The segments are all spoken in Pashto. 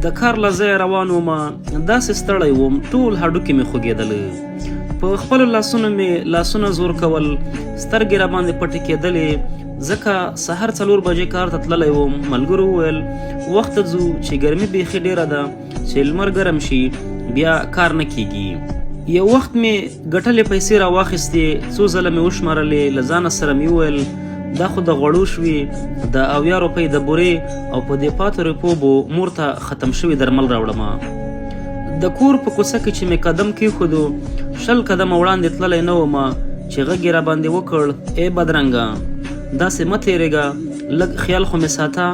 د کار له ځایه روان وم، داسې ستړی وم، ټول هډوکي مې خوږېدل. په خپلو لاسونو مې لاسونه زور کول، سترګې راباندې پټې کېدلې، ځکه سهار 4 بجې کار ته تللی وم. ملګرو وویل وخته ځو چې ګرمي بیخي ډېره ده، چې لمر ګرم شي بیا کار نه کیږي. یو وخت مې ګټلې پیسې راواخیستې، څو ځله مې وشمارلې. له ځانه سره مې وویل دا خو د غوړو شوې، د 70 روپۍ د بورې او په دې پاتو روپو به مور ته ختم شوي درمل راوړم. د کور په کوڅه کې چې مې قدم کېښودو، 20 قدمه وړاندې تللی نه وم چې غږ یې راباندې وکړ، ای بدرنګه، داسې مه تېرېږه، لږ خیال خو مې ساته.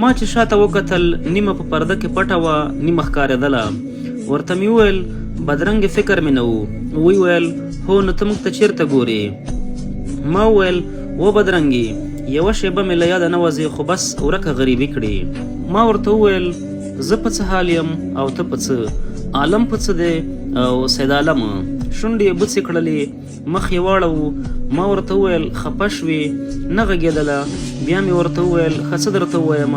ما چې شاته وکتل، نیمه په پرده کې پټه وه، نیمه ښکارېدله. ورته مې وویل بدرنګ فکر مې نه و. وی ویل هو نو ته موږ ته چېرته ګورې؟ ما وویل و بدرنګي، یوه شېبه مې له یاده نه وځې، خو بس ورکه غریبي کړې. ما ورته وویل زه په څه حال یم او ته په څه، عالم په څه دی او سید عالم. شونډې یې بوڅې کړلې، مخ یې واړوو. ما ورته وویل خفه شوې؟ نه غږېدله. بیا مې ورته وویل ښه څه درته ووایم؟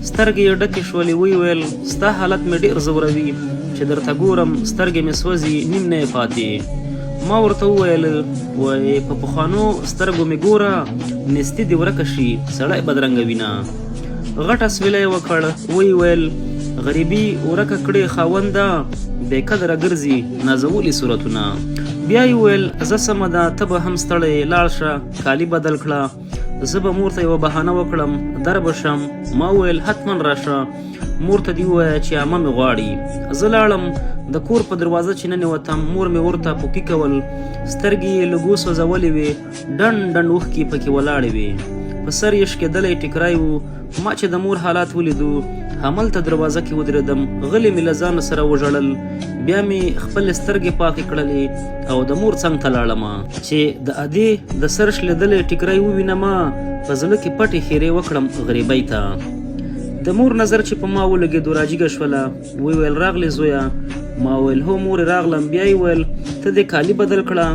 سترګې یې ډکې شولې. ویې ویل ستا حالت مې ډېر ځوروي، چې درته ګورم سترګې مې سوځي، نیم نه یې پاتې. ما ورته وویل وای په پخوانو سترګو مې ګوره، نیستي دې ورکه شي، سړی بدرنګه وینه. غټه سویلی یې وکړ، ویې ویل غریبي ورکه کړې خاونده، بې قدره ګرځي نازولي صورتونه. بیا یې وویل زه سمه ده، ته به هم ستړی، لاړ شه کالي بدل کړه، زه به مور ته یوه بهانه وکړم، در به شم. ما وویل حتما راشه، مور ته دې ووایه چې عمه مې غواړي. زه لاړم. د کور په دروازه چې ننوتم، مور مې ورته پوکي کول. سترګې یې لوګو سوځولې وې، ډنډ ډنډ اوښکې پکې ولاړې وې، په سر یې شکېدلی ټیکری و. ما چې د مور حالات ولیدو، هملته دروازه کې ودرېدم، غلې مې له ځانه سره وژړل. بیا مې خپلې سترګې پاکې کړلې او د مور څنګ ته لاړم. چې د ادې د سر شلېدلی ټیکری ووینم، په زړه کې پټې ښېرې وکړم غریبۍ ته. د مور نظر چې په ما ولګېدو، راجیګه شوله، وی ویل راغلې زویه؟ ما ویل هو مورې، راغلم. بیا یې ویل ته دې کالي بدل کړه،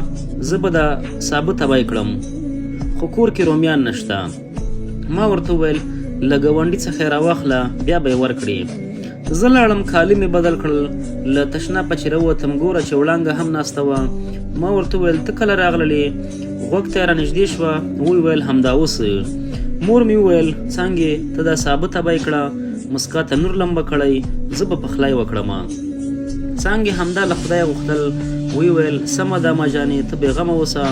زه به دا سابه تبای کړم، خو کور کې رومیان نشته. ما ورته وویل له ګاونډي څخه یې راواخله، بیا به یې ورکړې. زه لاړم، کالي مې بدل کړل. له تشنابه چې راووتم، ګوره چې وړانګه هم ناسته وه. ما ورته وویل ته کله راغللې؟ غوږ ته یې رانږدې شوه، ویې ویل همدا اوس. مور مې وویل څانګې، ته دا سابه تبای کړه، مسکا تنور لمبه کړی، زه به پخلی وکړم. څانګې همدا له خدایه غوښتل. ویې ویل سمه ده ماجانې، ته بېغمه اوسه.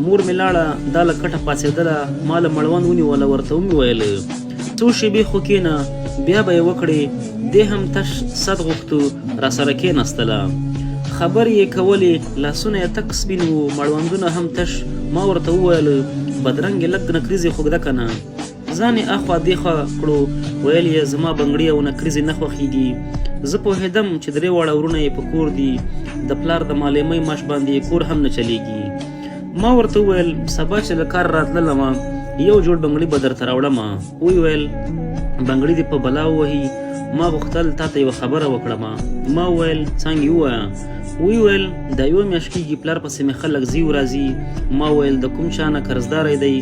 مور مې لاړه، دا له کټه پاڅېدله، ما له مړوند ونیوله. ورته ومې ویل څو شېبې خو کښېنه، بیا به یې وکړې. دې هم تش سد غوښتو، راسره کښېناستله، خبرې یې کولې، لاسونه یې تک سپین وو، مړوندونه هم تش. ما ورته وویل بدرنګې، لږ نکریزې خو ږده که نه. ځان یې اخوا دیخوا کړو، ویل یې زما بنګړي او نکریزې نه خوښېږي. زه پوهېدم چې درې واړه وروڼه یې په کور دي، د پلار د معلمۍ معاش باندې یې کور هم نه چلېږي. ما ورته وویل سبا چې له کار راتللم، یو جوړ بنګړي به درته راوړم. ویې ویل بنګړي دې په بلا ووهي، ما غوښتل تا ته یوه خبره وکړم. ما وویل څانګې ووایه. ویې ویل دا یوه میاشت کېږي پلار پسې مې خلک ځي او راځي. ما وویل د کوم چا نه قرضداری دی؟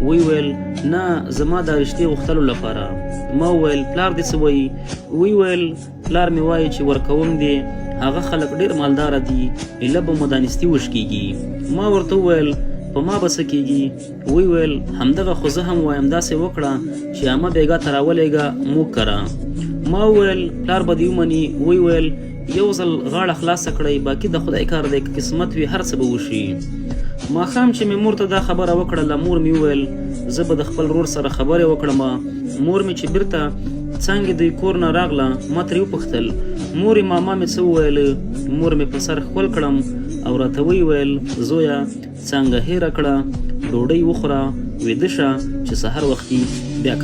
ویې ویل نه، زما د رشتې غوښتلو لپاره. ما وویل پلار دې څه وایي؟ ویې ویل پلار مې وایي چې ورکوم دې، هغه خلک ډېر مالداره دي، ایله به مو دانستي وشکېږي. ما ورته وویل په ما به څه کېږي؟ ویې ویل همدغه خو زه هم وایم، داسې وکړه چې عمه بېګا ته راولېږه موږ کره. ما وویل پلار به دې ومني؟ ویې ویل یو ځل غاړه خلاصه کړئ، باقي د خدای کار دی، که قسمت وي هر څه به وشي. ماښام چې مې مور ته دا خبره وکړله، مور مې وویل زه به د خپل ورور سره خبرې وکړم. مور مې چې بیرته څانګې د کور نه راغله، ما ترې وپوښتل مورې ماما مې څه وویل؟ مور مې په سر ښکل کړم او راته ویې ویل زویه، څانګه هېره کړه، ډوډۍ وخوره، ویده شه چې سهار وختي بیا